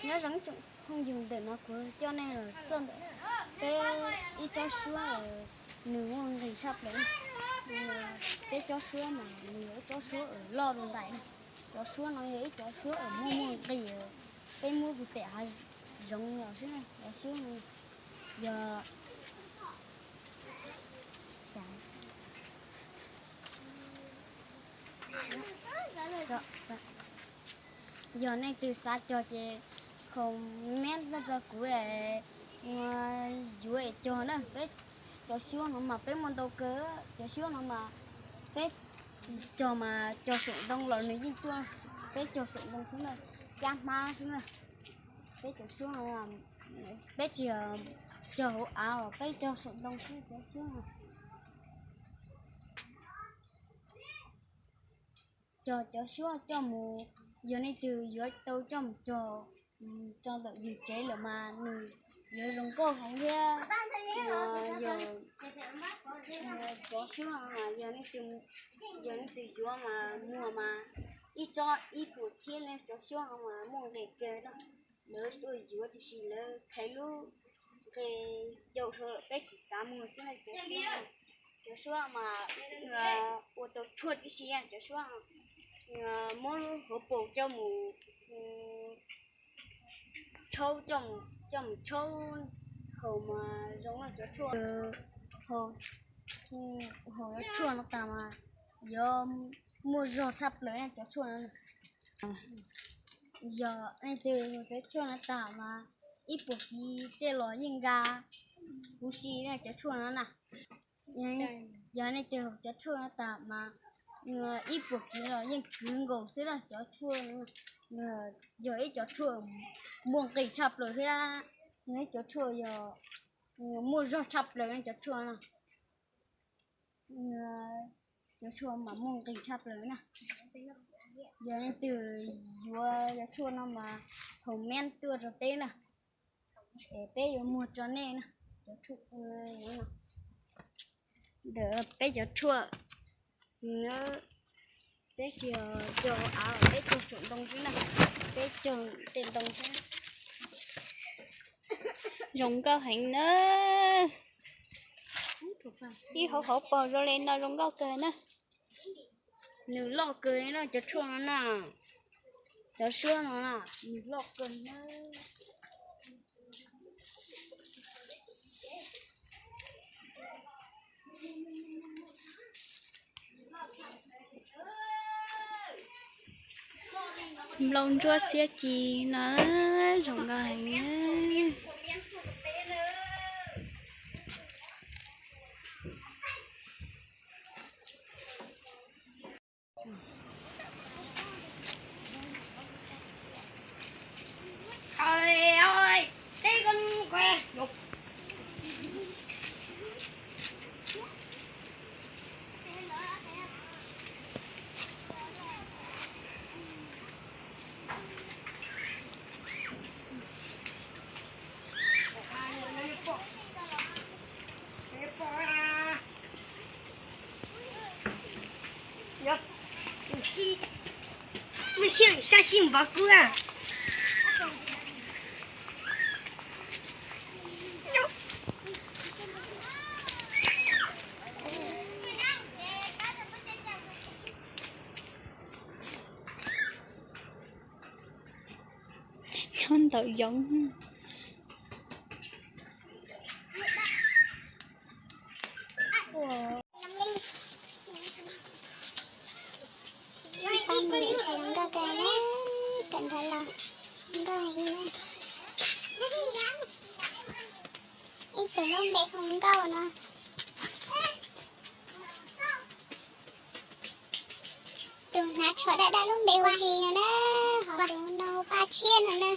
Nyob zoo tsoom phooj ywg, ntawm no kuv coj nej los txog ntawm peb ib tsob suab, nws muaj nqis tshaj plaws. Peb tsob suab mas nws yog ib tsob suab uas loj dua ntais. Cov suab no yog ib cov suab uas muaj muaj nqis, peb muab mus pem hav zoov los xwb na. Cov suab no yog Yog nej twg xav cog ces comment rau kuv, yuav es cog na. Peb cov suab no mas peb muaj ntau kawg, cov suab no mas peb cog mas cog saum ntoo los nws yeej tuaj, peb cog saum ntoo xwb na, cab hmab xwb na. Peb cov suab no peb tsis cog hauv av os, peb cog saum ntoo xwb cov suab no. Cog cov suab coj mus, yog nej twg yuav tau coj mus cog rau ntawm yus tsev lawm mas nws yuav zoo nkauj heev thiab. Yog cov suab no mas yog nej twg, yog nej twg yuav mas muag mas ib tsob ib puas txhiab li. Cov suab no mas muaj nqis kawg na. Lawv tuaj yuav tiam sis lawv qheb lub nqe caum hlo lawm, peb tsis xav muag xwb na. Cov suab, cov suab mas ua tau tshuaj tib si, cov suab muab lub hauv paus coj mus tshaub, coj mus tshaub haus mas zoo na cov tshuaj. Haus cov tshuaj no tas mas yuav muaj zog tshaj plaws na cov tshuaj no. Yog nej twg cov tshuaj no tas mas ib puas kiv tej los yeej nqa huv si na cov tshuaj no na. Yog nej twg haus cov tshuaj no tas mas ib puas kiv los yeej kwv nkaus xwb na cov tshuaj no. Yog ib cov tshuaj muaj nqis tshaj plaws thiab, yog ib cov tshuaj yog muaj zog tshaj plaws na cov tshuaj no. Cov tshuaj mas muaj nqis tshaj plaws na. Yog nej twg yuav cov tshuaj no mas comment tuaj rau peb na, es peb yuav muag rau nej na. Cov tshuaj no, peb cov tshuaj, peb tsis cog av, peb cog saum ntoo xwb na, peb cog tej ntoo xwb. Zoo nkauj heev na. Ib hauv hauv paus zoo li no zoo nkauj kawg na. Nws loj kawg li na cov tshuaj no na. Cov suab no na, nws loj kawg na. Nplooj ntsuab xiab ci no zoo nkauj heev. Sab sib npov kub a. Nyob ntawm yoov. Nkauj kawg na, kawm ntawv los nkauj heev na. Ib tug lub npe hu Nkauj no. Tus hnav tsho daj daj lub npe hu Hli no na, ho tus no Paj Tshiab no na.